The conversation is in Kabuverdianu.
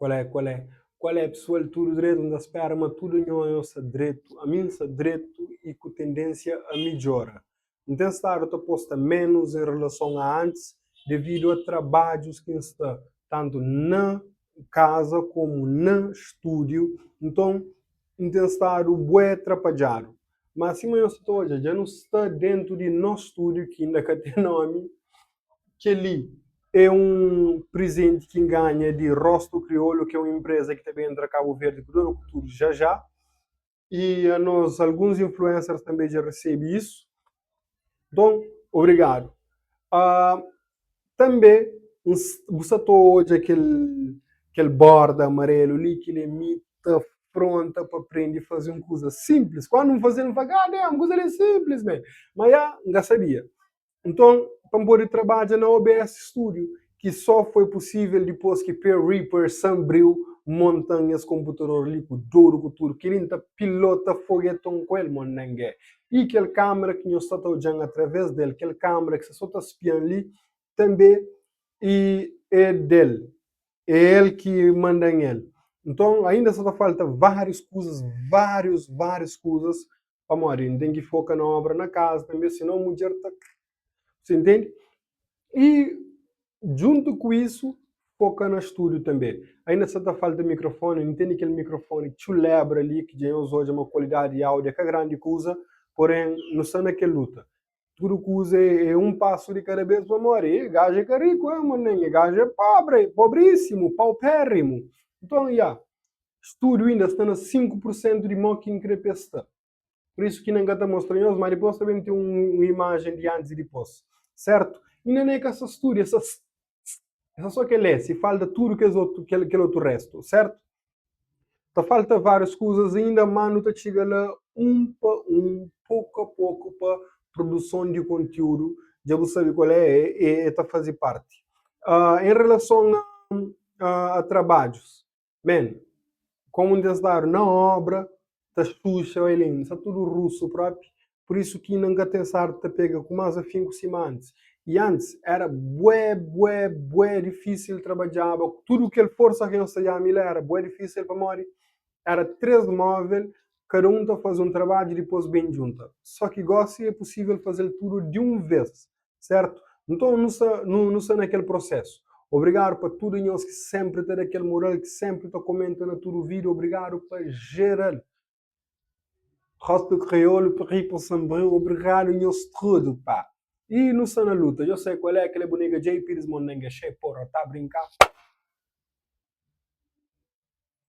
Qual é, qual é? Qual é, pessoal? Tudo dretu? N ta spera ma tudu nho nho sta dretu. Ami N sta dretu i ku tendênsia a midjora. N ten stadu ta posta ménus en relason a antis devidu a trabadjus ki N sta tantu na kaza komu na stúdiu. Nton, N ten stadu bué trapadjadu. Má sima nhos sta ta odja, dja nu sta déntu di nos stúdiu ki inda ka ten nómi. Kel-li é un prizenti ki N ganha di Rostu Kriolu, ki é un inpreza ki ta ben entra Kabu Verdi ku dor ku tudu já já. I anos, alguns influencers tanbe dja resebe isu. Nton, obrigadu. Tanbe, N bu sta ta odja kel kel borda amarelu li, kel-li é mi ta fronta pa prende faze un kuza sinplis. Kandu N faze-l, N fla, God damn, kuza li é sinplis, man! Ma ya, N ka sabia. Nton, pa N pode trabadja na OBS Studio, ki só foi pusível dipôs ki Pearl Reaper Sanbriu monta-m es konputador li ku dodu ku tudu. Kel-li N ta pilota fogeton ku el, monangé. I kel kâmera ki nhos sta ta odja-m através del, kel kâmera ki sta sô ta spia-m li, tanbê i é del. É el ki manda-m el. Nton, ainda sta ta falta várius kuzas, várius, várius kuzas Pamodi N ten ki foka na obra na kaza tanbe, sinon mudjer ta. Você entende? I djuntu ku isu, foka na studu tanbe. Ainda sa ta falta mikrofoni, N tene kel mikrofoni txulebra li ki dja nhos odja ma kualidadi di audio é ka grandi kuza, poren nu sta na kel luta. Tudu kuza é un pasu di kada bes pamodi e gaju é ka riku, eh manen, e gaju é pobre, pobrísimu, paupérrimu. Nton, ya. Studu inda sta na 5 pur sentu di mo ki N kre pa es sta. Pur isu ki N ka ta mostra nhos, ma dipos ta ben ten un imajen di antis i dipos. Sertu? Inda N ka sta studu, e sta e sta so kel S, i falta tudu kes otu kel kel otu restu. Sertu? Ta falta varius kuzas inda, ma nu ta txiga la un pa un, poku a poku pa produson di kontiudu, dja bu sabe kual é, e e ta faze parti. En relason a a trabadjus, Man, komu N ten stadu na obra ta xuxa oi li, N sta tudu rusu propi, pur isu ki inda N ka ten stadu ta pega ku más afinku sima antis. I antis éra bué, bué, bué difísil trabadjaba ku tudu kel forsa ki nhos ta djaba mi la, éra bué difísil pamodi éra 3 móvel, kada un ta faze un trabadju dipôs ben djunta. Só ki gósi é pusível faze-l tudu di un vês. Sertu? Nton nu sta nu nu sta na kel prosesu. Obrigadu pa tudu nhos ki senpri ta da kel mural, ki senpri ta komenta na tudu vídiu. Obrigadu pa jeral. Rostu Kriolu People Sanbriu, obrigadu nhos tudu pa. I nu sta na luta. Djo sai kual é, kel é bu nigga Jay Pires Mondengue Xei porra, ta brinka?